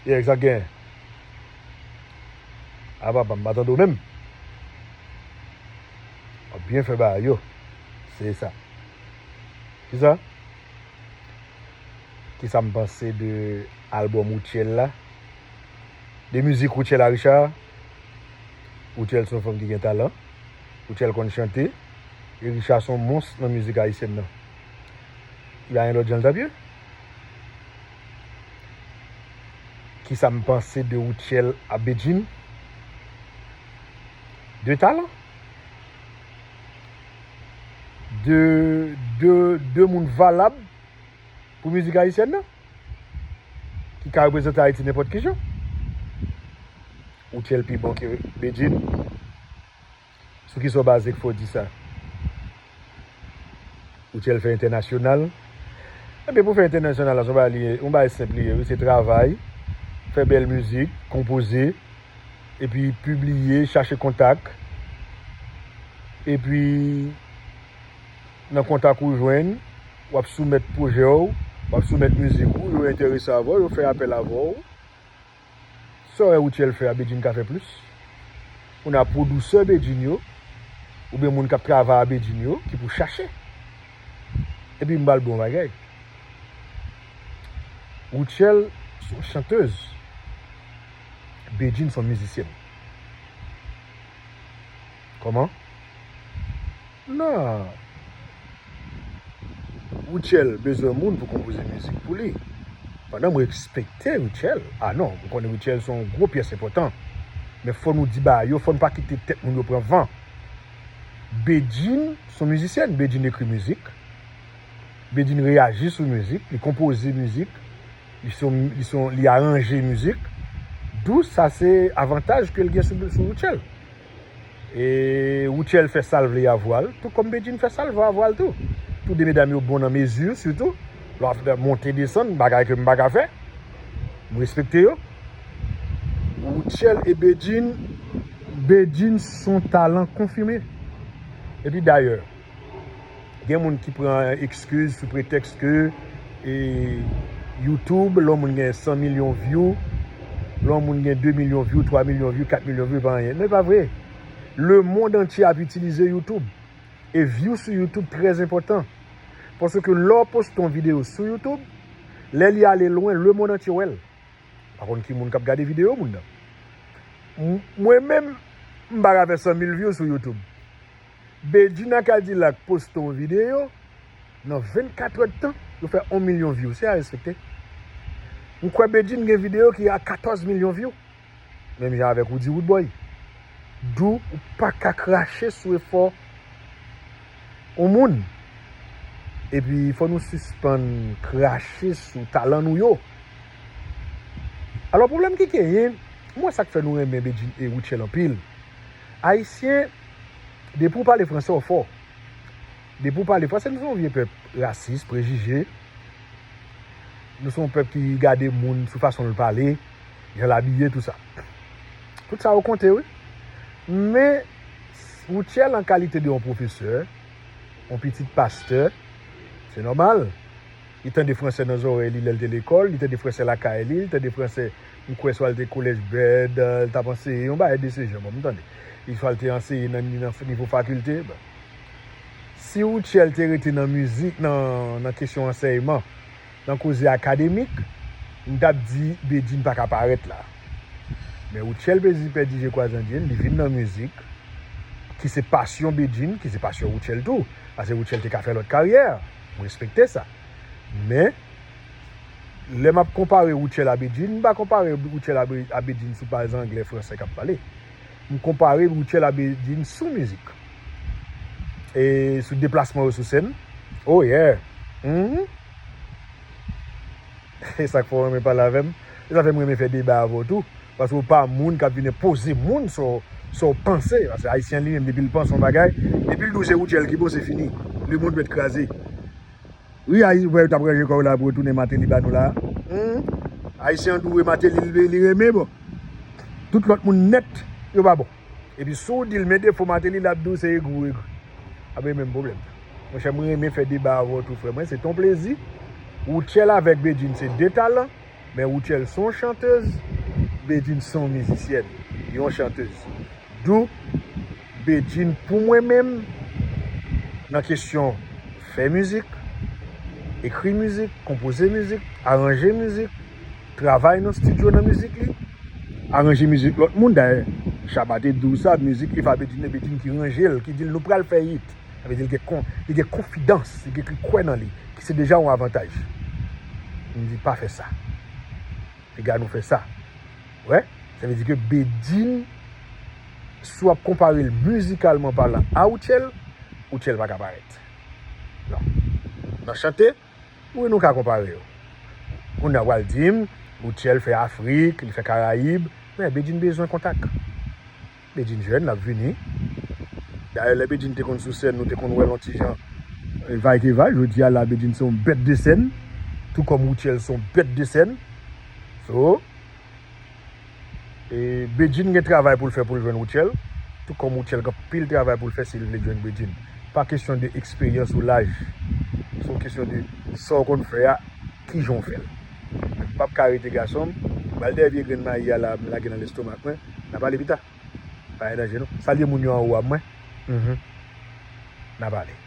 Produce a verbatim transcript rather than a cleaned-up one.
Yeah, sa k genyen? A papa, m pa tande w menm. W ap byen fè bagay yo. Se sa. Kisa? Kisa m panse de albòm Rutshelle la? De mizik Rutshelle a, Richard? Rutshelle se yon fanm ki gen talan. Rutshelle konn chante. E Richard se yon mons nan mizik ayisyèn nan. Li pa gen lòt jan l t ap ye. Kisa m panse de Rutshelle a Bedjine? De talan. De, de, de moun valab pou mizik ayisyèn nan. Ki ka reprezante Ayiti nenpòt ki jan. Rutshelle pi bon ke Bedjine. Sou kisa w baze k fè w di sa? Rutshelle fè entènasyonal. Ebyen, pou fè entènasyonal la, se yon bagay li ye, yon bagay senp li ye, wi, se travay, fè bèl mizik, konpoze, epi pibliye, chache kontak, epi nan kontak ou jwenn, w ap soumèt pwojè w, w ap soumèt mizik ou, yo enterese avè w, yo fè apèl avè w. Sa w wè Rutshelle fè a, Bedjine ka fè plis. Ou nan pwodisè Bedjine yo, oubyen moun k ap travay a Bedjine yo, ki pou chache. Epi m ba l bon bagay. Rutshelle se yon chantèz. Bedjine se yon mizisyèn. Kòman? Non. Rutshelle bezwen moun pou konpoze mizik pou li. Pandan m respekte Rutshelle, a non, m konnen Rutshelle se yon gwo pyès enpòtan. Men fò nou di bagay yo, fò n pa kite tèt moun yo pran van. Bedjine se yon mizisyèn, Bedjine ekri mizik, Bedjine reyaji sou mizik, li konpoze mizik, li se yon, li se yon, li aranje mizik. Dou sa se avantaj ke l gen sou, sou Rutshelle. E Rutshelle fè sa l vle a vwa l, tou kòm Bedjine fè sa l vle a vwa l tou. Tou de medam yo bon nan mezi, sitou lè w ap fè monte desann, bagay ke m pa ka fè. M respekte yo. Rutshelle e Bedjine, Bedjine se yon talan konfime. Epi dayè, gen moun ki pran ekskiz sou pretèks ke, e, YouTube, lè yon moun gen san milyon view, lè yon moun gen de milyon view, twa milyon view, kat milyon view, pa anyen. Non, e pa vre. Lemonn antye ap itilize YouTube. E view sou YouTube trè enpòtan. Paske lè w poste yon videyo sou YouTube, lè li ale lwen, lemonn antye wè l. Pa konn ki moun k ap gade videyo moun nan. M-, mwen menm, m pa ka fè san mil view sou YouTube. Bedjine ak Kadilak poste yon videyo, nan vennkat èdtan, yo fè yon milyon view. Se a respekte. M kwè Bedjine gen videyo ki a katòz milyon view. Menm jan avèk Roody Roodboy. Dou ou pa ka krache sou efò yon moun. Epi fò nou sispann krache sou talan nou yo. Alò, pwoblèm ki genyen, m wè sa k fè nou renmen Bedjine e Rutshelle anpil. Ayisyen, depi w pale franse, w fò. Depi w pale franse, nou se yon vye pèp rasis, prejije. Nou se yon pèp ki gade moun sou fason l pale, jan l abiye, tou sa. Tout sa yo konte, wi. Men, Rutshelle, an kalite de yon pwofesè, yon pitit pastè, se nòmal. Li tande franse nan zòrèy li lè l te lekòl, li tande franse lakay li, li tande franse, m kwè, swa l te kolèj Bèd, l t ap anseye, yon bagay de se jan, bon, m tande. Li swa l te anseye nan, nan nivo fakilte. Bon. Si Rutshelle te rete nan mizik, nan, nan kesyon ansèyman, nan koze akademik, m t ap di Bedjine pa ka parèt la. Men Rutshelle pèdi, pèdi je kwaze andye l, li vin nan mizik, ki se pasyon Bedjine, ki se pasyon Rutshelle tou. Paske Rutshelle te ka fè lòt karyè. M respekte sa. Men, lè m ap konpare Rutshelle a Bedjine, m pa konpare Rutshelle a Be-, a Bedjine sou baz anglè, fransè k ap pale. M konpare Rutshelle a Bedjine sou mizik. E sou deplasman yo sou sèn. Oh yeah. Mhm. E sa k fè w renmen pale avè m. E sa fè m renmen fè deba avè w tou. Paske w pa moun k ap vin enpoze moun sa w, sa w panse. Paske Ayisyen li menm, depi l panse yon bagay, depi l di w se Rutshelle ki bon, se fini. Lemonn mèt kraze. Wi, Ayi-, wè, yo t ap ranje kò yo la pou yo tounen Martelly ba nou la. Hmm. Ayisyen an di w Martelly li, li renmen, bon. Tout lòt moun nèt, yo pa bon. Epi si w di l men defo Martelly, l ap di w se egri w egri. Ap gen menm pwoblèm. Monchè, mwen renmen fè deba avè w tou, frè mwen. Se te yon plezi. Rutshelle avèk Bedjine se de talan. Men Rutshelle se yon chantèz, Bedjine se yon mizisyèn, yon chantèz. Dou, Bedjine pou mwen menm, nan kesyon fè mizik, ekri mizik, konpoze mizik, aranje mizik, travay nan estidyo nan mizik li, aranje mizik lòt moun. Dayè, Shabba te di w sa, mizik li pa Bedjine, Bedjine ki ranje l, ki di l nou pral fè hit. Sa vle di l gen, kon, li gen konfidans, li gen ki kwè nan li, ki se deja yon avantaj. M di pa fè sa. Piga nou fè sa. Wè? Sa vle di ke Bedjine, si w ap konpare l mizikalman palan a Rutshelle, Rutshelle pa ka parèt. Non. Nan chante, wi, nou ka konpare yo. Kounye a w al di m, Rutshelle fè Afrik, li fè Karayib, men Bedjine bezwen kontak. Bedjine jèn, l ap vini. Dayè, lè Bedjine te konn sou sèn, nou te konn wè l yon ti jan, e, vay ke vay. Jodi a la, Bedjine se yon bèt de sèn, tou kòm Rutshelle se yon bèt de sèn. So, e, Bedjine gen travay pou l fè pou l jwenn Rutshelle, tou kòm Rutshelle gen anpil travay pou l fè si l vle jwenn Bedjine. Pa kesyon de eksperyans ou laj. Se yon kesyon de sa w konn fè a, kijan w fè l. M p ap ka rete, gason m. M al dèyè vye grenn mayi a la, m lage nan lestomak mwen. N a pale pita. Pa gen danje non. Salye moun yo anwo a mwen. Mhm. N a pale.